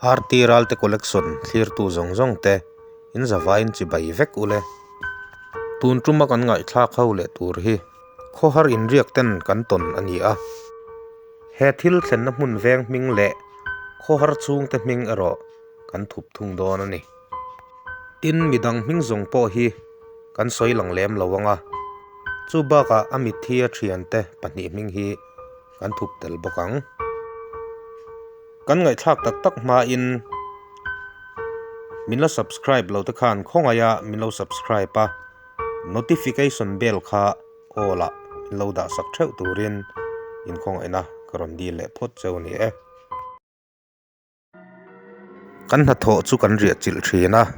RT Ralte Collection thlirtu zawng zawng te in zavaiin chibai vek ule. Tun tuma kan ngaihthlak ho leh tur hi khawhar inriak ten kan tawn a ni a. He thil thlenna hmun veng hming leh khawhar chhungte hming erawh kan thup thung dawn a ni. Tin, midang hming zawng pawh hi kan sawi lang lem lo ang a, chu bakah a mitthi a thiante pahnih hming hi kan thup tel bawk ang. Kan ngaihthlak tak tak hmain min la subscribe lo te khan khawngaih a min lo subscribe a, notification bell kha all ah min lo dah sak theuh turin inkhawngaihna ka rawn dil leh phawt cheu a ni e. Kan hnathawh chu kan riah chilh thin a,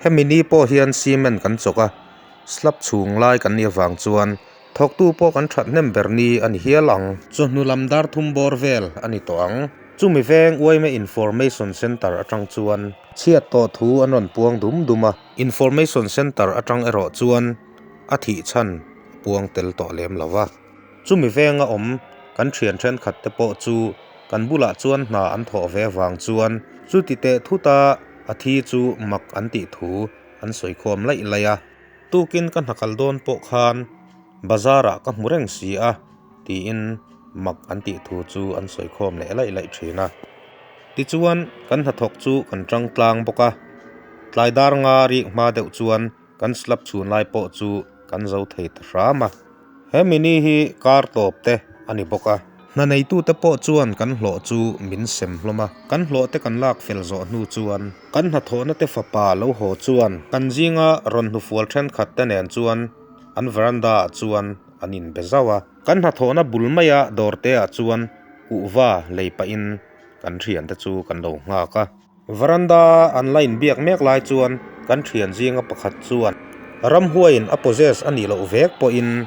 hemi ni pawh hian cement kan chawk a, slab chhung lai kan nih avang chuan thawktu pawh kan that hnem ber ni a ni hial ang. Chawhnu lam dar thum bawr vel a ni tawh ang. Chumi veng uaime Information Centre atang chuan chhiat tawh thu an rawn puang dum dum a, Information Centre atang erawh chuan a thih chhan a puang tel tawh lem lo va. Chumi venga awm kan thian thenkhat te pawh chu kan bulah chuan hna an thawh ve avang chuan chuti teh thuta a thi chu mak an tih thu an sawi khawm laih laih a. Tukin ka hna kal dawn pawh khan bazar ah ka hmu reng si a tiin mak an tih thu chu an sawi khawm leh laih laih thin a. Tichuan kan hnathawk chu kan tang tlang bawk a, tlai dar nga rik hma deuh chuan kan slab chhun lai pawh chu kan zo thei ta hram a. He mini hi kar tawp te a ni bawk a. Hna neitute pawh chuan kan hlawh chu min sem hlawm a. Kan hlawh te kan lak fel zawh hnu chuan kan hnathawhna te fapa lo haw chuan kan zinga rawn hnufual thenkhat te nen chuan an veranda ah chuan an inbe zauh a. Kan hnathawhna bul maia dawr te ah chuan kuhva lei pahin kan thiante chu kan lo nghak a. Veranda an la inbiak mek lai chuan kan thian zinga pakhat chuan ramhuaiin a possess a nih loh vek pawhin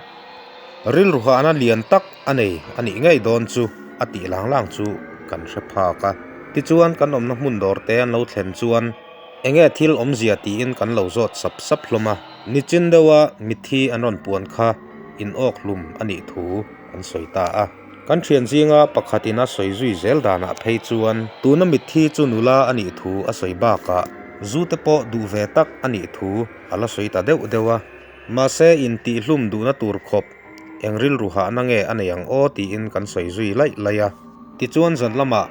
rilru hahna lian tak a nei a nih ngei dawn chu a tih lang lang chu kan hre phak a. Tichuan kan awmna hmun dawr te an lo thlen chuan enge thil awmzia tiin kan lo zawt sap sap hlawm a. Nichin deuha mitthi an rawn puan kha in awk hlum a nih thu an sawi ta a. Kan thian zinga pakhatin a sawi zui zel danah phei chuan tuna mitthi chu nula a nih thu a sawi bakah zu te pawh duh ve tak a nih thu a la sawi ta deuh deuh a. Mahse intihhlum duhna tur khawp eng rilru hahna nge a nei ang aw tiin kan sawi zui laih laih a. Tichuan zan lamah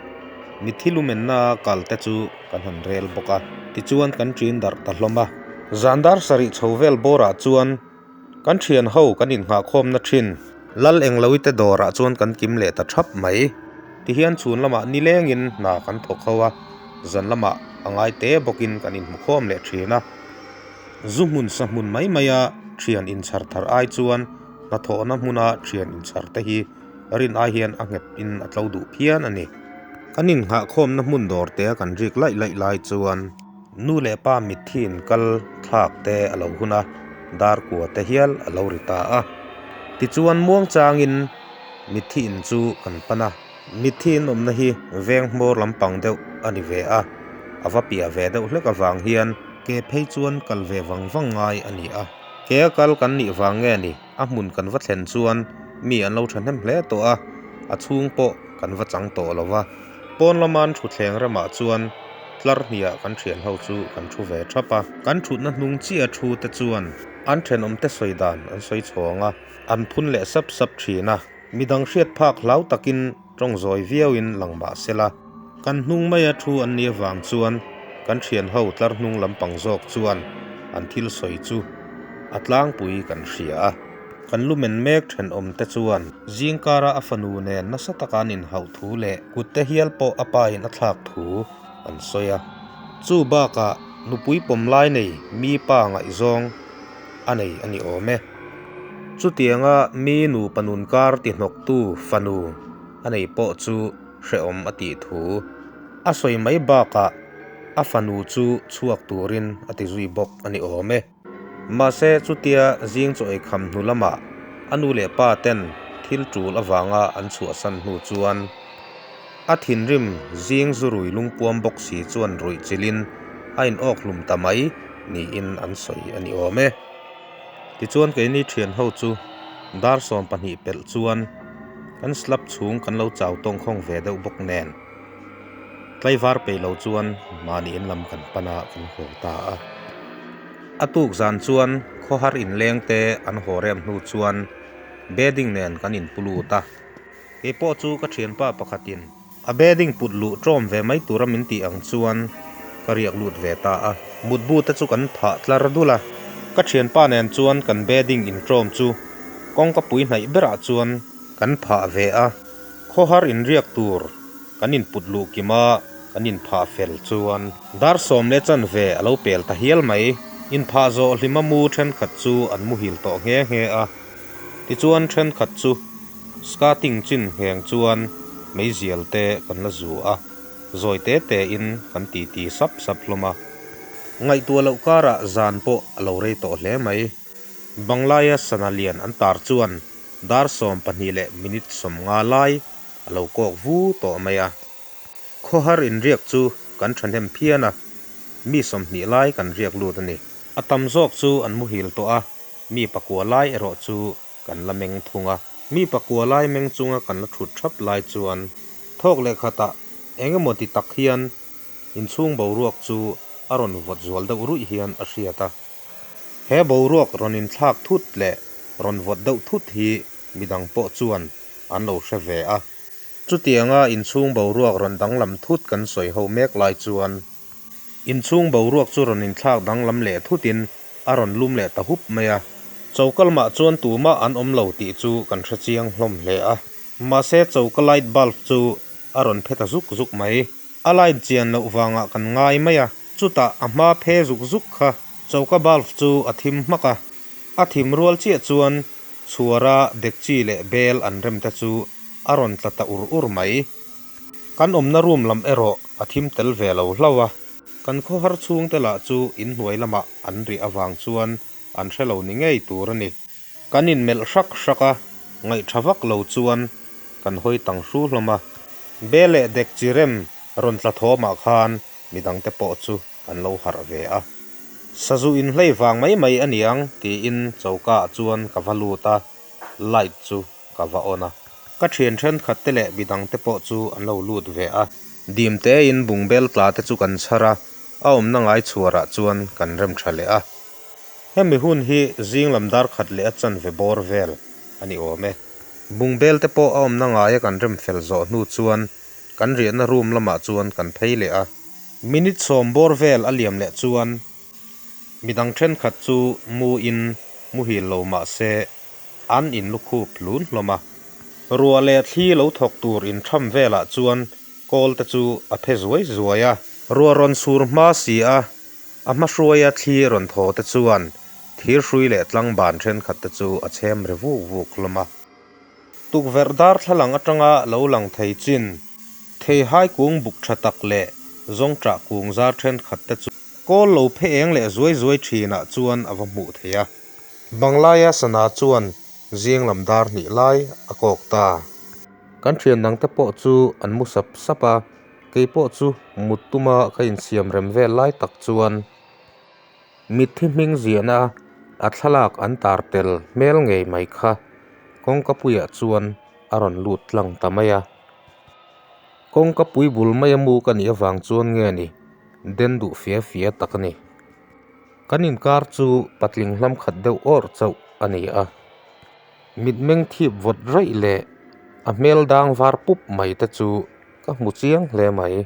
mitthi lumenna kal te chu kan han rel bawk a. Tichuan kan ṭin darh ta hlawm a. Zan dar sarih chho vel bawrah chuan Kan thian ho kan inhnghahkhawmna thin Lal Engloite dawrah chuan kan kim leh ta thap mai. Tihian chhun lamah nilengin hna kan thawk ho a, zan lamah a ngai te bawkin kan inhmukhawm leh thin a. Zu hmun sa hmun mai maia thian inchhar thar ai chuan hnathawhna hmuna thian inchhar te hi rin ai hian a nghet in a tlo duh phian a ni. Kan inhnghahkhawmna hmun dawr te a kan rik laih laih lai chuan. Nu leh pa mitthi in kal thlak te a lo hun a, dar kua te hial a lo ri ta a. Tichuan muang changin mitthi in chu kan pan a, mitthi in awmna hi veng hmawr lampang deuh a ni ve a, a va piah ve deuh hlek avang hian ke phei chuan kal ve vang vang ngai a ni a. Ke a kal kan nih vang nge ni, a hmun kan va thlen chuan mi an lo thahnem hle tawh a, a chhung pawh kan va chang tawh lo va. Pawn lama an thutthleng ramah chuan tlar hniah kan thian ho chu kan thu ve thap a. Kan thutna hnung chiah thu te chuan an thenawmte sawi dan an sawi chhawng a, an phun leh sap sap thin a. Midang hriat phak hlau takin tawng zawi viauin lang mah se la. Kan hnung maia thu an nih avang chuan kan thian ho tlar hnung lampang zawk chuan an thil sawi chu a tlangpui kan hria a. Kan lumen mek thenawm te chuan zingkara a fanu nen nasa taka an inhauh thu leh kutte hial pawh a pa in a thlak thu an sawi a. Chu bakah nupui pawm lai nei mi pa ngaihzawng a nei a ni awm e. Chutianga mi nupa nun kar ti hnawktu fanu a nei pawh chu hrehawm a tih thu a sawi mai bakah a fanu chu chhuak turin a ti zui bawk a ni awm e. Mahse, chutia zing chaw ei kham hnu lamah a nu leh pa ten thil tul avanga an chhuahsan hnu chuan a thinrim zing zu rui lungpuam bawk si chuan ruih chilhin a inawk hlum ta mai niin an sawi a ni awm e. Tichuan keini thian ho chu dar 12 pelh chuan kan slab chhung kan lo chau tawngkhawng ve deuh bawk nen. Tlaivar peih lo chuan mahni in lam kan pan a, kan haw ta a. A tuk zan chuan khawhar inleng te an haw rem hnu chuan bedding nen kan inpu lut a. Kei pawh chu ka thianpa pakhatin a bedding put luh ṭawm ve mai tura min tih ang chuan ka riak lut ve ta a. Mutbu te chu kan phah tlar dul a. Ka thianpa nen chuan kan bedding inṭawm chu kawngka pui hnaih berah chuan kan phah ve a. Khawhar inriak tur kan input luh kim a, kan inphah fel chuan dar sawm leh chanve a lo pel ta hial mai. Inphah zawh hlima mu thenkhat chu an muhil tawh nghe nghe a, tichuan thenkhat chu skating chin ngheng chuan meizial te kan la zu a, zawi te te in kan titi sap sap hlawm a. Ngaihtuah loh karah zan pawh a lo rei tawh hle mai. Banglaia sana lian an tar chuan dar 20 leh minute 50 lai a lo kawk vu tawh mai a. Khawhar inriak chu kan thahnem phian a, mi 20 lai kan riak lut a ni. A tam zawk chu an muhil tawh a, mi pakua lai erawh chu kan la meng thung a. Mi pakua lai meng chunga kan la thut thap lai chuan thawk leh khatah eng emaw ti tak hian inchhung boruak chu a rawn vawt zual deuh ruih hian a hriat a. He boruak rawn inthlak thut leh rawn vawt deuh thut hi midang pawh chuan an lo hre ve a. Chutianga inchhung boruak rawn danglam thut kan sawi ho mek lai chuan inchhung boruak chu rawn inthlak danglam leh thutin a rawn lum leh ta hup mai a. Choka lamah chuan tumah an awm lo tih chu kan hre chiang hlawm hle a. Mahse choka light bulb chu a rawn phe ta zuk zuk mai. A light chian loh vangah kan ngai mai a. Chutah a hma phe zuk zuk kha choka bulb chu a thim hmak a. A thim rual chiah chuan chhuara dekchi leh bel an rem te chu a rawn tla ta ur ur mai. Kan awmna room lam erawh a thim tel ve lo hlauh a. Kan khawhar chhungte lah chu inhnuai lamah an rih avang chuan an hre lo ni ngei tur a ni. Kan inmelh hrak hrak a, ngaihṭha vak lo chuan kan hawi tang hru hlawm a. Bel leh dekchi rem rawn tla thawmah khan midangte pawh chu an lo harh ve a. Sazu inhlei vang mai mai a niang tiin choka ah chuan ka va lut a, light chu ka va on a. Ka thian thenkhat te leh midangte pawh chu an lo lut ve a. Dim tein bungbel tla te chu kan chhar a, a awmna ngai chhuarah chuan kan rem tha leh a. Hemi hun hi zing lam dar khat leh a chanve bawr vel a ni awm e. Bungbel te pawh a awmna ngaia kan rem fel zawh hnu chuan kan riahna room lamah chuan kan phei leh a. Minute 10 bawr vel a liam leh chuan midang thenkhat chu mu in muhil lo mah se an in lukhup hlun hlawm a. Ruah leh thli lo thawk tur intham velah chuan kawl te chu a phe zuai zuai a. Ruah rawn sur hma si a, a hmahruaia thli rawn thaw te chuan thirhrui leh tlangban thenkhat te chu a chhem ri vuk vuk hlawm a. Tukverh darthlalang atanga lo lang thei chin, theihai kung buk tha tak leh zawngṭah kung zar thenkhat te chu kawl lo phe eng leh zuai zuai thinah chuan a va hmuh theih a. Banglaia sana chuan zing lam dar hnih lai a kawk ta. Kan thian dang te pawh chu an mu sap sap a, kei pawh chu mut tuma ka insiam rem vel lai tak chuan Mitthi hming ziahna a thlalak an tar tel hmel ngei mai kha kawngka puiah chuan a rawn lut tlang ta mai a. Kawngka pui bul maia mu ka nih avang chuan nge ni den duh fia fia tak a ni. Kan inkar chu patling hlam khat deuh awrh chauh a ni a. Mitmeng thip vawt raih leh a hmel dang var pup mai te chu ka hmu chiang hle mai.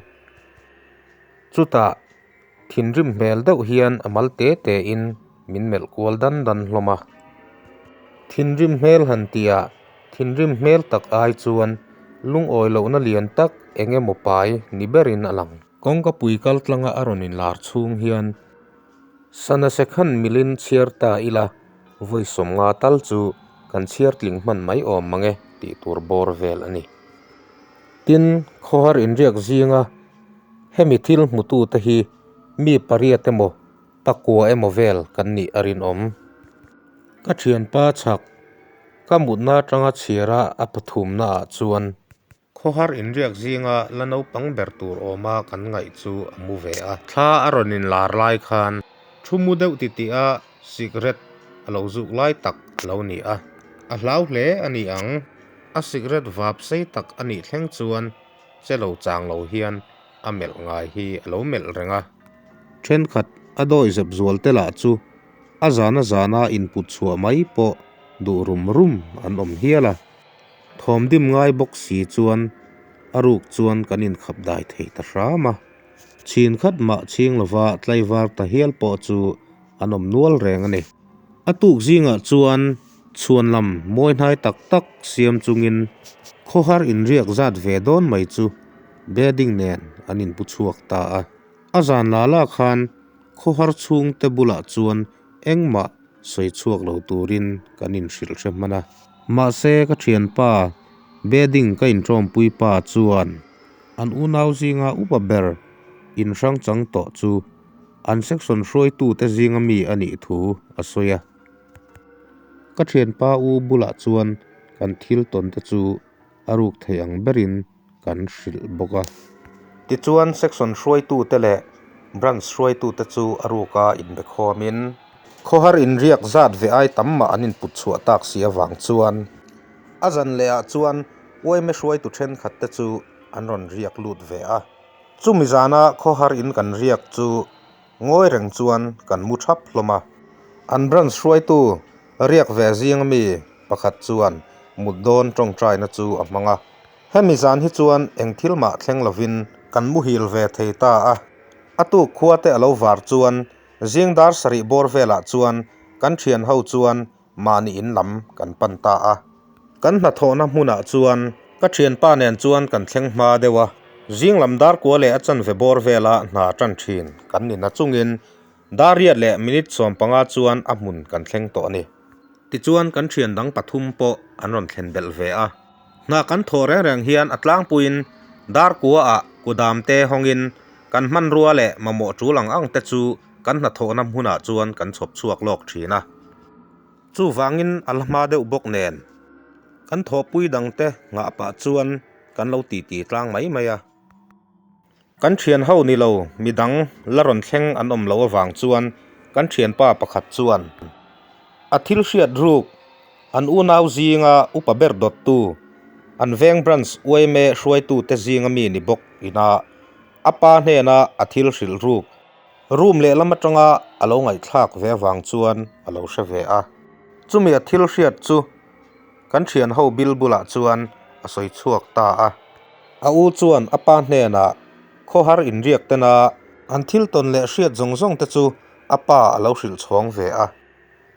Chutah Thinrim hmel deuh hian a mal te te in min melh kual dan dan hlawm a. Thinrim hmel han tihah thinrim hmel tak ai chuan lungawi lohna lian tak eng emaw pai ni berin a lang. Kawngka pui kal tlanga a rawn inlar chhung hian sana sekhan milin chhiar ta ila vawi 50 tal chu kan chhiar tling hman mai awm mang e tih tur bawr vel a ni. Tin, khawhar inriak zinga Hemi thil hmutute hi mi pariat emaw pakua emaw vel kan nih a rinawm. Ka thianpa chhak ka mutna atanga chhiara a pathumna ah chuan. Khawhar inriak zinga la naupang ber tur awma kan ngaih chu a mu ve a. Thla a rawn inlar lai khan thu mu deuh titih a sikret a lo zuk lai tak a lo ni a. A hlau hle a ni ang. A sikret vap sei tak a nih thleng chuan che lo chang lo hian a melh ngai hi a lo melh reng a. Thenkhat a dawihzep zual te lah chu a zana zana input chhuah mai pawh duh rum rum an awm hial a. Thawm dim ngai bawk si chuan a ruk chuan kan inkhap dai thei ta hram a. Chhin khat mah chhing lova tlaivar ta hial pawh chu an awm nual reng a ni. A tuk zingah chuan chhuan lam mawi hnai tak tak siam chungin khawhar inriak zat ve dawn mai chu bedding nen an inpu chhuak ta a. A zan la la khan khawhar chhungte bulah chuan engmah sawi chhuak lo turin kan inhrilh hre hman a. Mahse ka thianpa bedding ka intawmpui pa chuan an unau zinga upa ber inhrang chang tawh chu an section hruaitute zinga mi a nih thu a sawi a. Ka thianpa u bulah chuan kan thil tawn te chu a ruk thei ang berin kan hrilh bawk a. Tichuan section hruaitute leh branch hruaitute chu a ruka inbe khawmin khawhar inriak zat ve ai tam mah an input chhuah tak si avang chuan a zan lehah chuan uaime hruaitu thenkhat te chu an rawn riak lut ve a. Chumi zana khawhar in kan riak chu Ngawi reng chuan kan mu thap hlawm a. An branch hruaitu riak ve zing ami pakhat chuan mut dawn tawngtaina chu a hmang a. Hemi zan hi chuan eng thil mah thleng lovin kan muhil ve thei ta a. A tuk khua te a lo var chuan zing dar sarih bawr velah chuan kan thian ho chuan mahni in lam kan pan ta a. Kan hnathawhna hmunah chuan ka thianpa nen chuan kan thleng hma deuh a, zing lam dar kua leh a chanve bawr vela hna tan thin kan ni na chungin dar riat leh minute 15 chuan a hmun kan thleng tawh a ni. Tichuan kan thian dang pathum pawh an rawn thlen belh ve a. Hna kan thawh reng reng hian a tlangpuiin dar kuaah kudam te hawngin kan hmanrua leh mamawh tul ang ang te chu kan hnathawhna hmunah chuan kan chhawp chhuak lawk thin a. Chuvangin a la hma deuh bawk nen kan thawhpui dangte nghah pah chuan kan lo titi tlang mai mai a. Kan thian ho ni lo midang la rawn thleng an awm loh avang chuan kan thianpa pakhat chuan a thil hriat ruk an unau zinga upa ber dawttu an veng branch yma hruaitute zinga mi ni bawk ina a pa hnena a thil hrilh ruk Room lehlam atanga a lo ngaihthlak ve avang chuan a lo hre ve a. Chumi a thil hriat chu kan thian ho bil bulah chuan a sawi chhuak ta a. A u chuan a pa hnenah khawhar inriak tena an thil tawn leh hriat zawng zawng te chu a pa a lo hrilh chhawng ve a.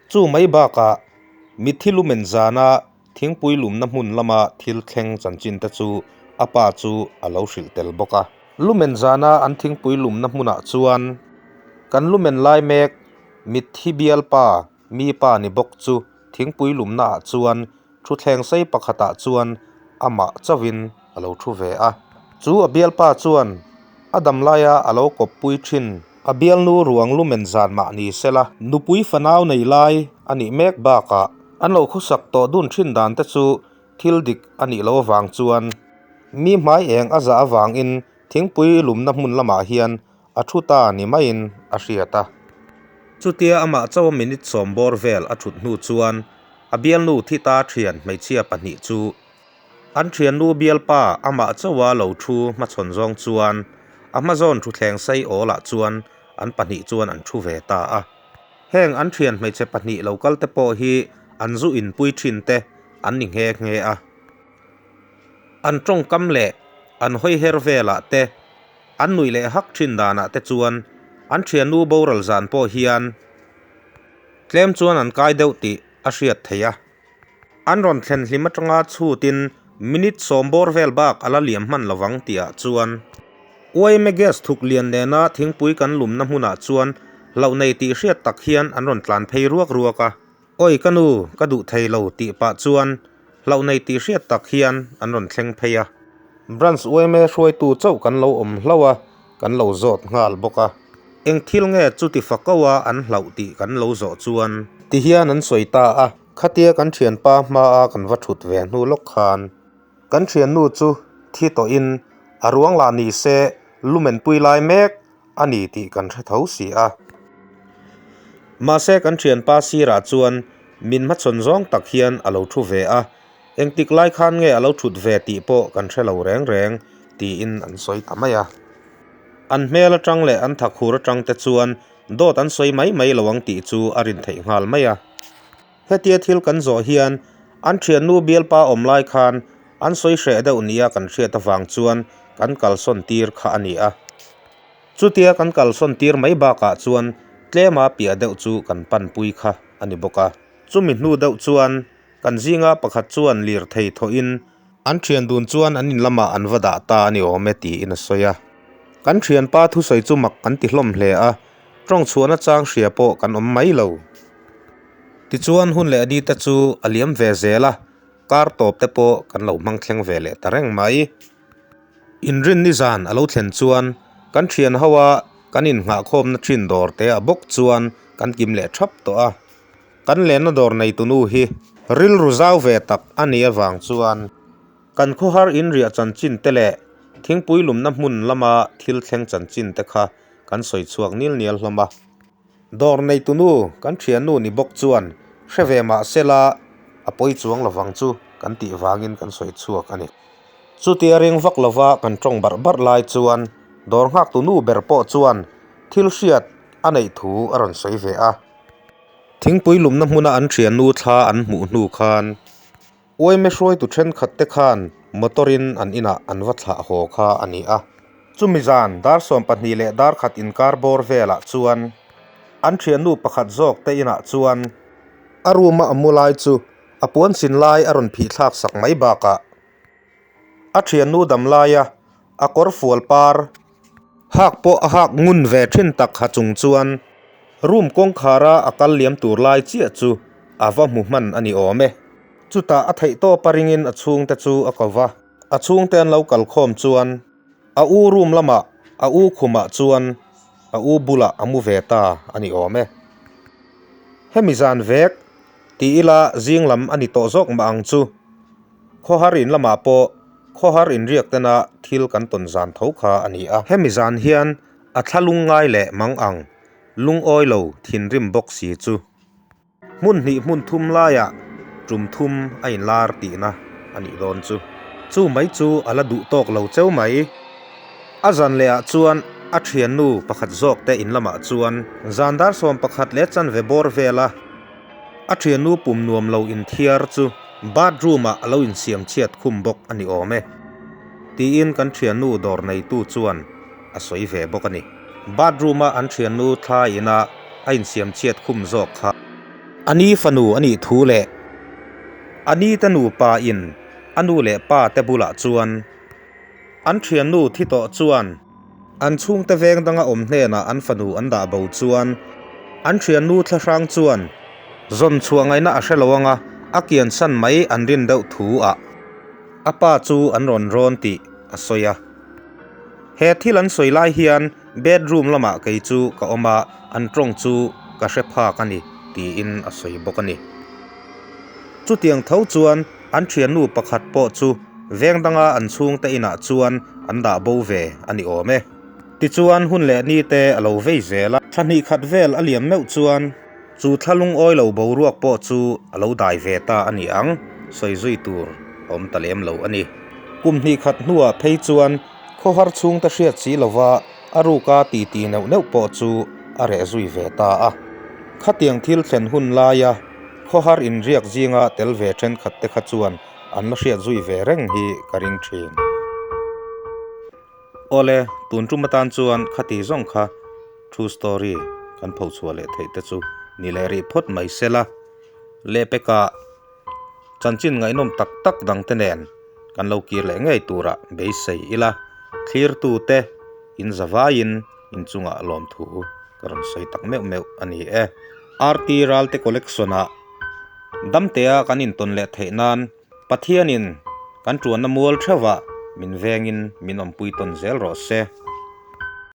Chu mai bakah mitthi lumen zana Thingpui lumna hmun lama thil thleng chanchin te chu a pa chu a lo hrilh tel bawk a. Lumen zana an thingpui lumna hmunah chuan kan lumen lai mek mitthi bialpa mi pa ni bawk chu thingpui lumna ah chuan thuthleng sei pakhatah chuan amah chauhin a lo thu ve a. Chu a bialpa chuan a dam laia a lo kawppui thin. A bialnu ruang lumen zan mah ni sela, nupui fanau nei lai a nih mek bakah an lo khawsak tawh dun thin dan te chu thil dik a nih loh avang chuan mi hmai eng a zah avangin thingpui lumna hmun lamah hian a thu ta ni maiin a hriat a. Chutia amah chaw minute sawm bawr vel a thut hnu chuan a bialnu thi ta thian hmeichhia pahnih chu An thiannu bialpa amah chauha lo thu hmachhawn zawng chuan a hmazawn thuthleng sei awlah chuan an pahnih chuan an thu ve ta a. Heng an thian hmeichhe pahnih lo kal te pawh hi an zu inpui thin te an ni nghe nghe a. An tawngkam leh an hawi her velah te, an nuih leh hak thin danah te chuan an thiannu boral zan pawh hian tlem chuan an kai deuh tih a hriat theih a. An rawn thlen hlim atanga chhutin minute sawm bawr vel bak a la liam hman lovang tihah chuan yma gas thuk lian nena thingpui kan lumna hmunah chuan hlauh nei tih hriat tak hian an rawn tlan phei ruak ruak a. Awi ka nu, ka duh thei lo tih pah chuan hlauh nei tih hriat tak hian an rawn thleng phei a. Branch yma hruaitu chauh kan lo awm hlauh a, kan lo zawt nghal bawk a. Eng thil nge chuti fakaua an hlauh tih kan lo zawh chuan. Tihian an sawi ta a. Khatia kan thianpa hmaa kan va thut ve hnu lawk khan kan thiannu chu thi tawhin a ruang lah ni se lumen pui lai mek a ni tih kan hre tho si a. Mahse kan thianpa sirah chuan min hmachhawn zawng tak hian a lo thu ve a, engtik lai khan nge a lo thut ve tih pawh kan hre lo reng reng tiin an sawi ta mai a. An hmel atang leh an thakhur atang te chuan dawt an sawi mai mai lo ang tih chu a rin theih nghal mai a. Hetia thil kan zawh hian an thiannu bialpa awm lai khan an sawi hreh deuh nia kan hriat avang chuan kan kalsawn tir kha a ni a. Chutia kan kalsawn tir mai bakah chuan tlema piah deuh chu kan panpui kha a ni bawk a. Chumi hnu deuh chuan kan zinga pakhat chuan lirthei thawhin an thian dun chuan an in lamah an va dah ta a ni awm e tiin a sawi a. Kan thianpa thusawi chu mak kan ti hlawm hle a, tawng chhuahna chang hria pawh kan awm mai lo. Tichuan hun leh ni te chu a liam ve zel a, kar tawp te pawh kan lo hmang thleng ve leh ta reng mai. Inrin nizan a lo thlen chuan kan thian ho a kan innghahkhawmna thin dawr te ah bawk chuan kan kim leh thap tawh a. Kan lenna dawr neitunu hi rilru zau ve tak a nih avang chuan kan khawhar inriah chanchin te leh thingpui lumna hmun lama thil thleng chanchin te kha kan sawi chhuak nil nial hlawm a. Dawr neitunu kan thiannu ni bawk chuan hre ve mah sela a pawi chuang lovang chu kan tih vangin kan sawi chhuak a ni. Chutia ring vak lova kan tawng barh barh lai chuan dawr nghaktunu ber pawh chuan thil hriat a neih thu a rawn sawi ve a. Thingpui lumna hmuna an thiannu thla an hmuh hnu khan Uaime hruaitu thenkhat te khan motor in an inah an va thlah haw kha a ni a. Chumi zan dar 12 leh dar khat inkar bawr velah chuan an thiannu pakhat zawk te inah chuan a room a a mu lai chu a puan sin lai a rawn phih thlak sak mai bakah a thiannu dam laia a kawr fual par Hak pawh a hak ngun ve thin tak ha chung chuan room kawngkhara a kal liam tur lai chiah chu a va hmu hman a ni awm e. Chutah a theih tawp a ringin a chhungte chu a ko va, a chhungte an lo kal khawm chuan a u room lamah a u khumah chuan a u bulah a mu ve ta a ni awm e. Hemi zan vek ti ila zing lam a ni tawh zawk mah ang chu. Khawhar in lamah pawh khawhar inriak tena thil kan tawn zan tho kha a ni a. Hemi zan hian a thla lungngai leh mang ang lungawi lo thinrim bawk si chu. Hmun hnih hmun thum laiah tum thum a inlar tihna a nih dawn chu. Chu mai chu a la duh tawk lo cheu mai. A zan lehah chuan a thiannu pakhat zawk te in lamah chuan zan dar 11 leh chanve bawr vela A thiannu pum nuam lo inthiar chu bathroom ah a lo insiam chhiat khum bawk a ni awm e, tiin kan thiannu dawr neitu chuan a sawi ve bawk a ni. Bathroom a an thiannu thla ina a insiam chhiat khum zawk kha a ni fanu a nih thu leh a ni te nupa in a nu leh pa te bulah chuan an thiannu thi tawh chuan An chhungte veng danga awm hnenah an fanu an dah bo chuan an thiannu thlahrang chuan zawn chhuah ngaihna a hre lo anga a kian san mai an rin deuh thu ah a pa chu an rawn rawn tih a sawi a. He thil an sawi lai hian bedroom lamah kei chu ka awm a, an tawng chu ka hre phak a ni tiin a sawi bawk a ni. Chutiang tho chuan An thiannu pakhat pawh chu veng danga an chhungte inah chuan an dah bo ve a ni awm e. Tichuan hun leh ni te a lo vei zel a. Thla hnih khat vel a liam meuh chuan chu thla lungawi lo boruak pawh chu a lo dai ve ta a ni ang, sawi zui tur a awm ta lem lo a ni. Kum hnih khat hnuah phei chuan khawhar chhungte hriat si lova a ruka titi neuh neuh pawh chu a reh zui ve ta a. Khatiang thil thlen hun laia Khawhar inriak zinga tel ve thenkhat te kha chuan an la hriat zui ve reng hi ka ring thin. Awle, tun tum atan chuan khati zawng kha true story kan pho chhuah leh theih te chu ni leh rih phawt mai sela. Lehpekah chanchin ngaihnawm tak tak dang te nen kan lo kir leh ngei turah beisei ila, thlirtute in zavaiin inchungah lawmthu ka rawn sawi tak meuh meuh a ni e. RT Ralte Collection ah damtea kan intawn leh theih nan Pathianin kan tuanna mual theuhah min vengin min awmpui tawn zel rawh se.